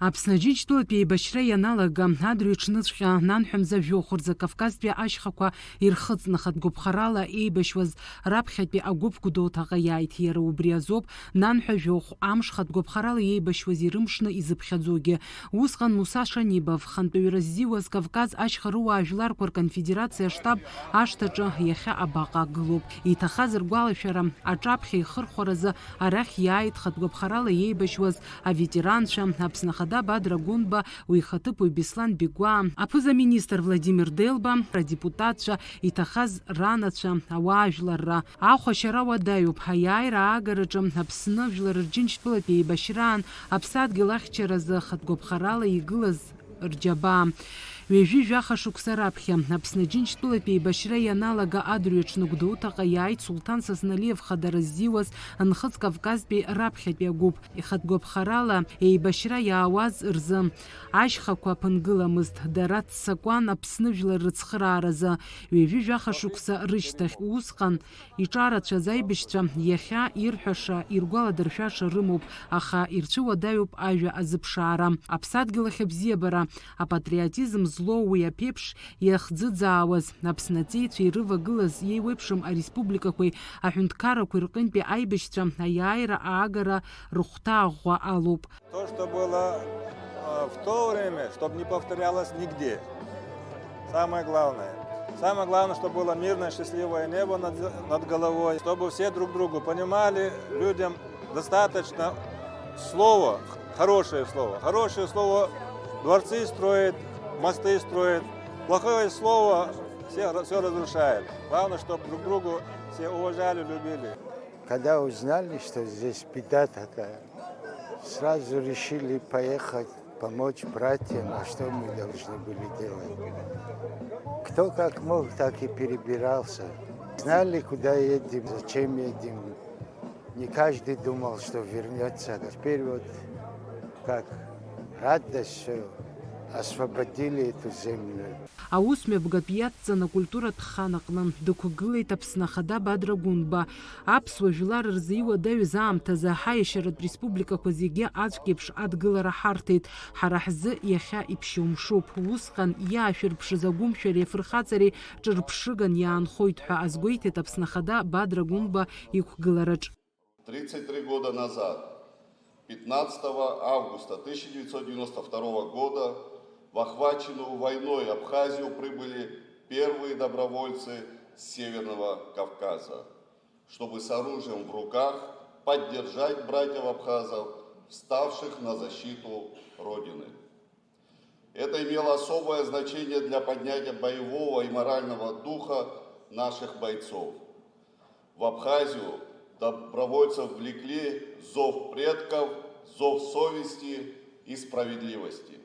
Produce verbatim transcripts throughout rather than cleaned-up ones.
Аԥсны Аџьынџьтәылатә еибашьра ианалага, адырҩаҽныҵәҟьа, нанҳәа мза жәохә рзы Кавказтәи ашьхақәа ирхыҵны хатә гәаԥхарала еибашьуаз раԥхьатәи агәыԥ Гәдоуҭаҟа иааит. Иара убри азоуп, нанҳәа жәохә амш хатә гәаԥхарала еибашьуаз ирымшны изыԥхьаӡогьы. Усҟан Муса Шанибов, хантәаҩра ззиуаз Кавказ ашьха рыуаажәларқәа рконфедерациа аштаб ашҭаҿы иахьа абаҟа гылоуп. Иҭахаз ргәалашәара аҿаԥхьа ихырхәаразы арахь иааит хатә гәаԥхарала еибашьуаз аветеранцәа, Аԥсны Ахада Бадра Гәынба, уи ихаҭыԥуаҩ Беслан Бигәаа, аԥыза-министр Владимир Делба, адепутатцәа, иҭахаз ранацәа, ауаажәларра. Ахәашьара уадаҩуп, аиааира аагараҿы Аԥсны Жәлар Рџьынџьтәылатә еибашьраан аԥсадгьыл ахьчаразы хатә гәаԥхарала игылаз рџьабаа. Ҩажәи жәаха шықәса раԥхьа Аԥсны Џьынџьтәылатәи еибашьра ианалага адырҩаҽны Гәдоуҭаҟа иааит Сулҭан Сасналиев хадара ззиуаз Нхыҵ Кавказтәи раԥхьатәи агәыԥ. Ихатә гәаԥхарала еибашьра иаауаз рзы ашьхақәа ԥынгыламызт, дара ццакуан Аԥсны жәлар рыцхырааразы. Ҩажәи жәаха шықәса рышьҭахь усҟан иҿарацәаз аибашьцәа иахьа ирҳәаша, иргәаладыршәаша рымоуп, аха ирцәыуадаҩуп ажәа азыԥшаара. Аԥсадгьыл ахь абзиабара, апатриотизм злоу уи аԥеиԥш иахӡыӡаауаз, Аԥсны аҵеицәа ирывагылаз иеиуеиԥшым ареспубликақәеи аҳәынҭқаррақәеи рҟынтәи аибашьцәа аиааира аагара рыхәҭа ӷәӷәа алоуп. То, что было, э, в то время, чтоб не повторялось нигде. Самое главное. Самое главное, чтобы было мирное, счастливое небо над, над головой, чтобы все друг другу понимали, людям достаточно слова, хорошее слово. Хорошее слово дворцы строит, мосты строит. Плохое слово все, всё разрушает. Главное, чтобы друг другу все уважали, любили. Когда узнали, что здесь беда такая, сразу решили поехать, помочь братьям, а что мы должны были делать? Кто как мог, так и перебирался. Знали, куда едем, зачем едем. Не каждый думал, что вернётся. Теперь вот как радость, что освободили эту землю. Аусмҩаԥгатә иадҵан акультуратә хан аҟны дықәгылеит Аԥсны Ахада Бадра Гәынба. Аԥсуа жәлар рзы иуадаҩыз аамҭазы ҳаиашьаратә республикақәа зегьы аӡәк еиԥш адгылара ҳарҭеит. Ҳара ҳзы иахьа иԥшьоумшуп. Усҟан иаашәырԥшыз агәымшәареи афырхаҵареи ҿырԥшыган иаанхоит ҳәа азгәеиҭеит Аԥсны Ахада Бадра Гәынба иқәгылараҿ. Тридцать три года назад, пятнадцатого августа тысяча девятьсот девяносто второго года, в охваченную войной Абхазию прибыли первые добровольцы с Северного Кавказа, чтобы с оружием в руках поддержать братьев абхазов, вставших на защиту Родины. Это имело особое значение для поднятия боевого и морального духа наших бойцов. В Абхазию добровольцев влекли зов предков, зов совести и справедливости.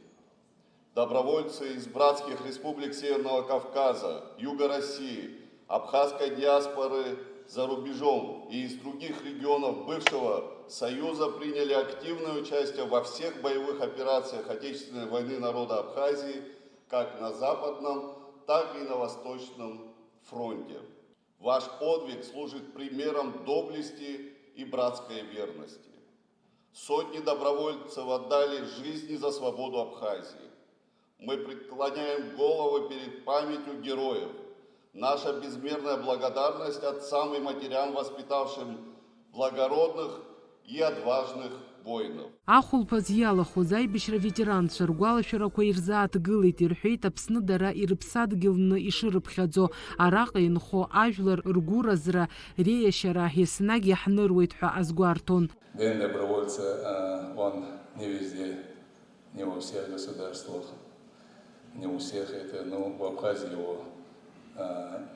Добровольцы из братских республик Северного Кавказа, Юга России, абхазской диаспоры за рубежом и из других регионов бывшего Союза приняли активное участие во всех боевых операциях Отечественной войны народа Абхазии как на Западном, так и на Восточном фронте. Ваш подвиг служит примером доблести и братской верности. Сотни добровольцев отдали жизни за свободу Абхазии. Мы преклоняем головы перед памятью героев. Наша безмерная благодарность отцам и матерям, воспитавшим благородных и отважных воинов. Ахәылԥаз иалахәыз аибашьра ветеранцәа ргәалашәарақәа ирзааҭгылеит, ирҳәеит, Аԥсны дара ирыԥсадгьылны ишырыԥхьаӡо, араҟа инхо ажәлар ргәыразра, реиашьара еснагь иаҳныруеит ҳәа азгәарҭон. День добровольца, а, он не везде, не во всех государствах, не у всех это, ну, в Абхазии его, а,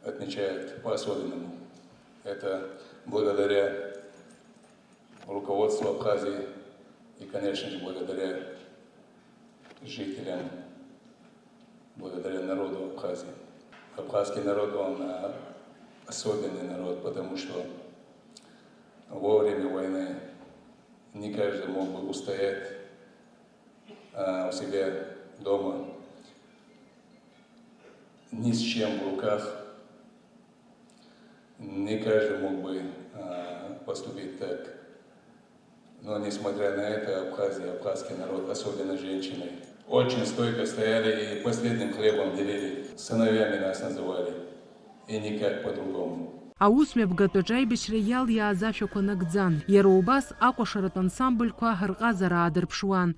отмечают по-особенному. Это благодаря руководству Абхазии и, конечно же, благодаря жителям, благодаря народу Абхазии. Абхазский народ, он, а, особенный народ, потому что во время войны не каждый мог бы устоять, а, у себя дома ни с чем в руках. Не каждый мог бы, а, поступить так. Но несмотря на это, Абхазия, абхазский народ, особенно женщины, очень стойко стояли и последним хлебом делили, сыновьями нас называли, и никак по-другому. Аусмҩаԥгатәаҿ аибашьра иалиааз ашәақәа нагӡан. Иара убас акәашаратә ансамбльқәа рҟазара аадырԥшуан.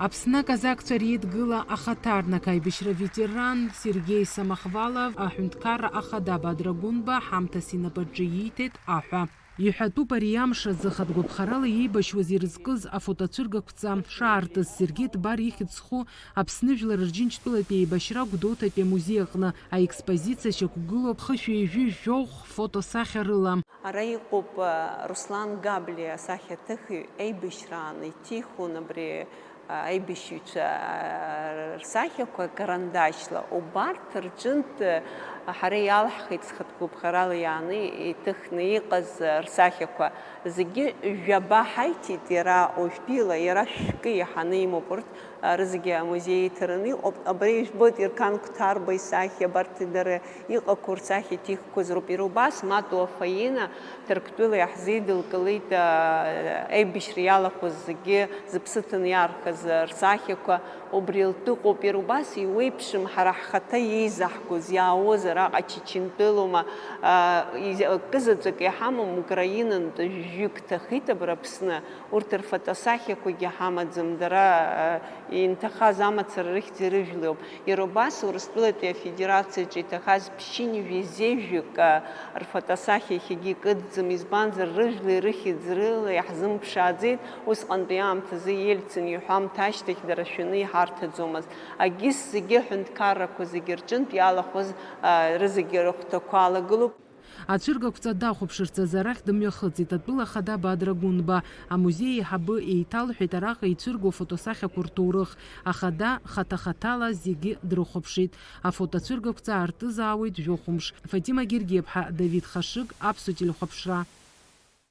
Аԥсны аказакцәа реидгыла ахаҭарнак аибашьра ветеран Сергеи Самохвалов аҳәынҭқарра ахада Бадра Гәынба ҳамҭас инапаҿы ииҭеит аҳәа. Иҳәатәуп ари амш азы хатә гәаԥхарала иеибашьуаз ирызкыз афотоцәыргақәҵа шаартыз. Сергеи Ҭбар ихьӡ зху Аԥсны Жәлар Рџьынџьтәылатәи еибашьра Гәдоуҭатәи амузеи аҟны аекспозициа шьақәгылоуп хышәи ҩажәи жәохә фотосахьа рыла. Ара иҟоуп, а, Руслан Габлиа асахьаҭыхҩы аибашьраан иҭихуан абри аибашьыҩцәа, аа, рсахьақәа карандашьла, убарҭ рҿынтә, аа, ҳара иалаҳхит зхатә гәаԥхарала иааны иҭыхны иҟаз, аа, рсахьақәа. Зегьы жәаба ҳаиҭеит, иара уажәтәила, иара шәкы иаҳаны имоуп урҭ, аа, рызегьы амузеи иҭараны иҟоуп. Абра ижәбоит Ерқан Қәҭарба исахьа, абарҭ дара иҟақәоу рсахьа иҭихқәаз роуп. Иара убас Матуа Фаина, Ҭырқәтәыла иаҳзеидылкылеит, аа, аибашьра иалахәыз зегьы зыԥсы ҭаны иаархаз рсахьақәа, убри лтәы ыҟоуп. Иара убас иуеиԥшым, ҳара ҳхаҭа иеизаҳгоз, иаауаз араҟа Чачынтәылоума, аа, из-, акызаҵәык иҳамам, Украинантә жәҩык ҭахеит абра Аԥсны. Урҭ рфотосахьақәагьы ҳамаӡам, дара, аа, инҭахаз амацара рыхьӡ ирыжәлоуп. Иара убас Урыстәылатәи Афедерациаҿы иҭахаз ԥшьынҩажәи зежәҩык, а, рфотосахьа иахьагьы икыдӡам, избанзар, рыжәлеи рыхьӡ рыла иаҳзымԥшааӡеит, усҟантәи аамҭазы Ельцин иҳәамҭа ашьҭахь дара шәаны иҳарҭаӡомызт. Агьыс зегьы аҳәынҭқаррақәа зегьы рҿынтә иалахәыз, а, рызегьы рыхәҭақәа алагылоуп. Ацәыргақәҵа дахәаԥшырц азы арахь дымҩахыҵит атәыла ахада Бадра Гәынба. Амузеи аиҳабы еиҭалҳәеит араҟа ицәырго афотосахьақәа рҭоурых. Ахада хаҭа-хаҭала зегьы дрыхәаԥшит. Афотоцәыргақәҵа аартызаауеит жәохәымш. Фатима Гергиаԥҳа, Давид Хашык, Аԥсуа телехәаԥшра.